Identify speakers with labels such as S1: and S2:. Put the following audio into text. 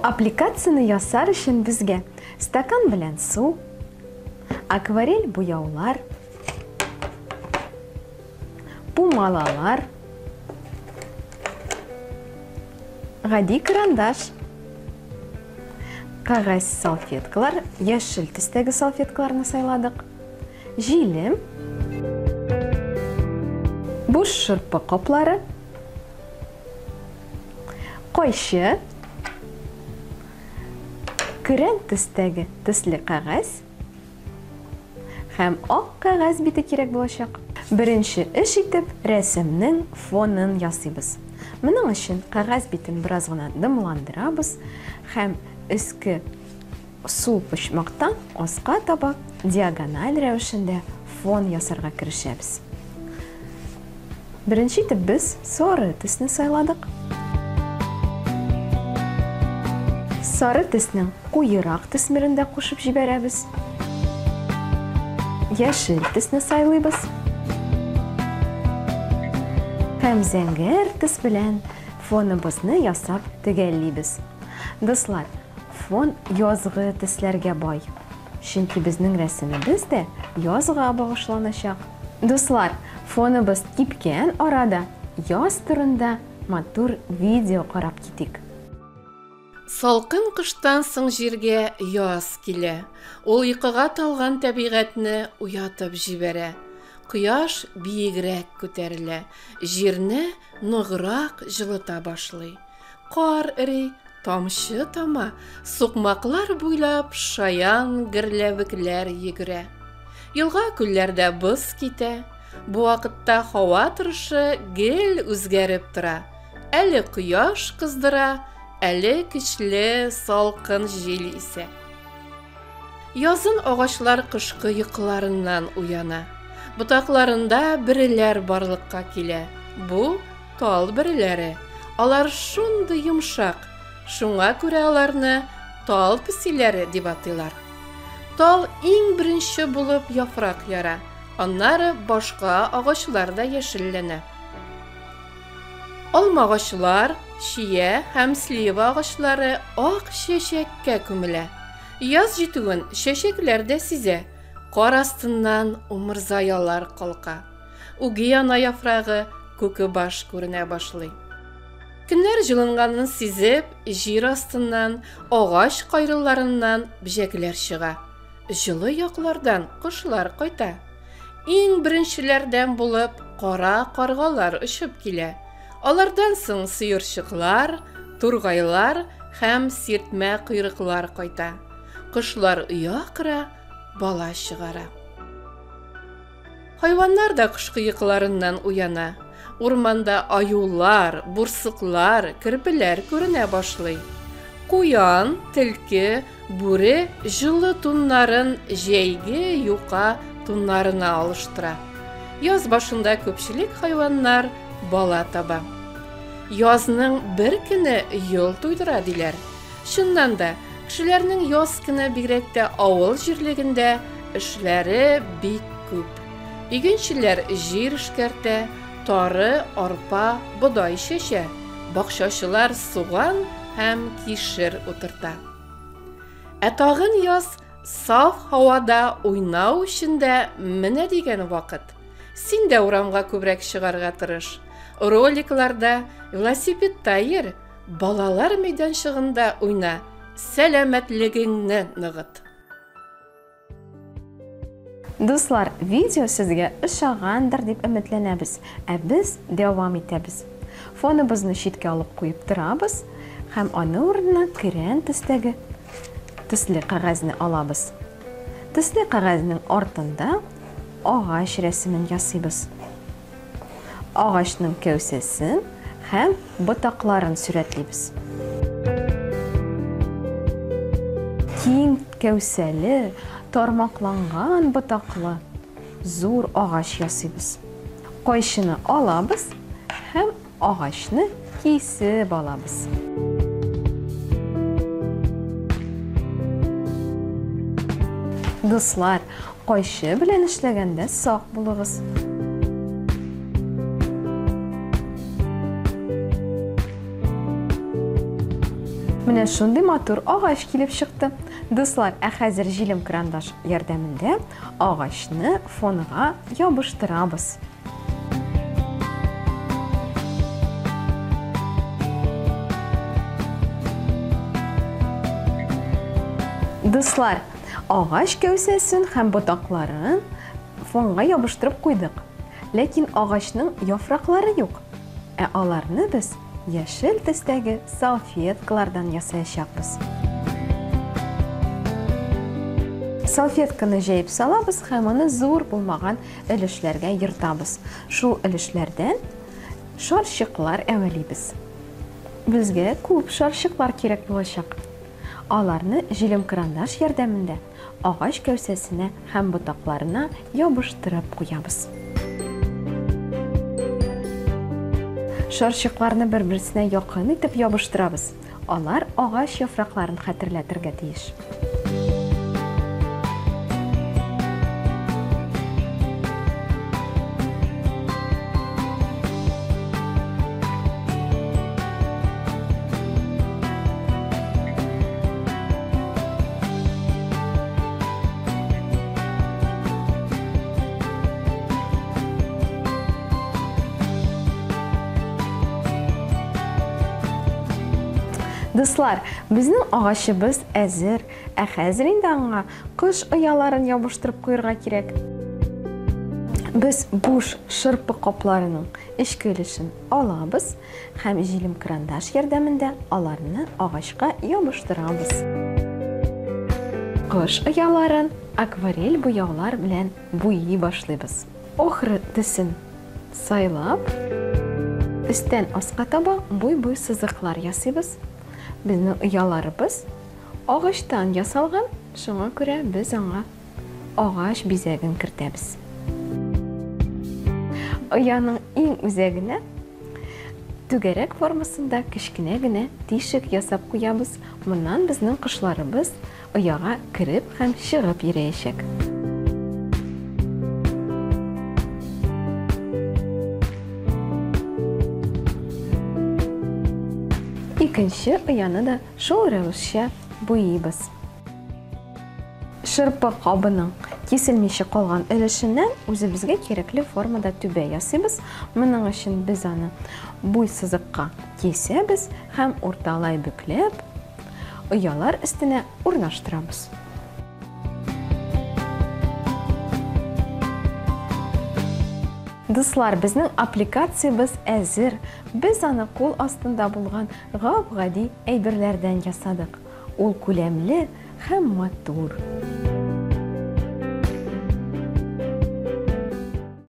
S1: аппликацияне ясар өчен безгә стакан белән су, акварель буяулар, пумалалар, гади карандаш, кәгазь салфеткалар, яшел төстәге салфеткаларны сайладык, җилем, буш шырпы каплары, кайчы, көрән төстәге төсле кәгазь һәм ак кәгазь бите кирәк булачак. Беренче эш итеп рәсемнең фонын ясыйбыз. Моның өчен кәгазь битен бераз гына дымландырабыз һәм өске сул почмактан аска таба диагональ рәвешендә фон ясарга керешәбез. Беренче итеп без сары төсне сайладык. Сары төснең куерак төсмерен дә кушып җибәрәбез. Яшел төсне сайлыйбыз. Һәм зәңгәр төс белән фоныбызны ясап төгәллибез. Дуслар, фон язгы төсләргә бай. Чөнки безнең рәсемебез дә язга багышланачак. Дуслар, фоныбыз кипкән арада яз турында матур видео карап китик.
S2: Салкын кыштан соң җиргә яз килә. Ул йокыга талган табигатьне уятып җибәрә. Кояш биегрәк күтәрелә, җирне ныграк җылыта башлый. Кар эри, тамчы тама, сукмаклар буйлап шаян гөрләвекләр йөгерә. Елга-күлләрдә боз китә. Бу вакытта һава торышы гел үзгәреп тора. Әле кояш кыздыра, әле көчле салкын җил исә. Язын агачлар кышкы йокыларыннан уяна. Ботакларында бөреләр барлыкка килә. Бу тал бөреләре. Алар шундый йомшак, шуңа күрә аларны тал песиләре дип атыйлар. Тал иң беренче булып яфрак яра, аннары башка агачлар да яшелләнә. Алмагачлар, чия һәм слива агачлары ак чәчәккә күмелә. Яз җитүен чәчәкләр дә сизә, кар астыннан умырзаялар калка. Үги ана яфрагы, күкебаш күренә башлый. Көннәр җылынганын сизеп, җир астыннан, агач кайрыларыннан бөҗәкләр чыга. Җылы яклардан кошлар кайта. Иң беренчеләрдән булып кара каргалар очып килә. Алардан соң сыерчыклар, тургайлар һәм сиртмә койрыклар кайта. Кошлар оя кора, бала чыгара. Хайваннар да кышкы йокыларыннан уяна. Урманда аюлар, бурсыклар, керпеләр күренә башлый. Куян, төлке, бүре җылы туннарын җәйге юка туннарына алыштыра. Яз башында күпчелек хайваннар бала таба. Язның бер көне ел туйдыра диләр. Чыннан да, кешеләрнең яз көне бигрәк тә авыл җирлегендә эшләре бик күп. Игенчеләр җир эшкәртә, тары, арпа, бодай чәчә, бакчачылар суган һәм кишер утырта. Ә тагын яз саф һавада уйнау өчен дә менә дигән вакыт. Син дә урамга күбрәк чыгарга тырыш. Роликларда, велосипедта йөр, балалар мәйданчыгында уйна, сәламәтлегеңне ныгыт.
S1: Дуслар, видео сезгә ошагандыр дип өметләнәбез, ә без дәвам итәбез. Фоныбызны читкә алып куеп торабыз һәм аны урынына көрән төстәге төсле кәгазьне алабыз. Төсле кәгазьнең артында агач рәсемен ясыйбыз. Агачның кәүсәсен һәм ботакларын сурәтлибез. Киң кәүсәле, тармакланган ботаклы зур агач ясыйбыз. Кайчыны алабыз һәм агачны кисеп алабыз. Дуслар, кайчы белән эшләгәндә сак булыгыз. Менә шундый матур агач килеп чыкты. Дуслар, ә хәзер җилем карандаш ярдәмендә агачны фонга ябыштырабыз. Дуслар, агач кәүсәсен һәм ботакларын фонга ябыштырып куйдык. Ләкин агачның яфраклары юк. Ә аларны без яшел төстәге салфеткалардан ясаячакбыз. Салфетканы җәеп салабыз һәм аны зур булмаган өлешләргә ертабыз. Шул өлешләрдән шарчыклар әвәлибез. Безгә күп шарчыклар кирәк булачак. Аларны җилем карандаш ярдәмендә агач кәүсәсенә һәм ботакларына ябыштырып куябыз. Шарчыкларны бер-берсенә якын итеп ябыштырабыз. Алар агач яфракларын хәтерләтергә тиеш. Дуслар, безнең агачыбыз әзер. Ә хәзер инде аңа кош ояларын ябыштырып куярга кирәк. Без буш шырпы капларының эчке өлешен алабыз һәм җилем карандаш ярдәмендә аларны агачка ябыштырабыз. Кош ояларын акварель буяулар белән буйый башлыйбыз. Охра төсен сайлап, өстән аска таба буй-буй сызыклар ясыйбыз. Безнең ояларыбыз агачтан ясалган, шуңа күрә без аңа агач бизәген кертәбез. Ояның иң үзәгенә түгәрәк формасында кечкенә генә тишек ясап куябыз. Моннан безнең кошларыбыз ояга кереп һәм чыгып йөрәячәк. Икенче ояны да шул рәвешчә буйыйбыз. Шырпы кабының киселмичә калган өлешеннән үзебезгә кирәкле формада түбә ясыйбыз. Моның өчен без аны буй сызыкка кисәбез һәм урталай бөкләп оялар өстенә урнаштырабыз. Дуслар, безнең аппликациябез әзер. Без аны кул астында булган гап-гади әйберләрдән ясадык. Ул күләмле һәм матур.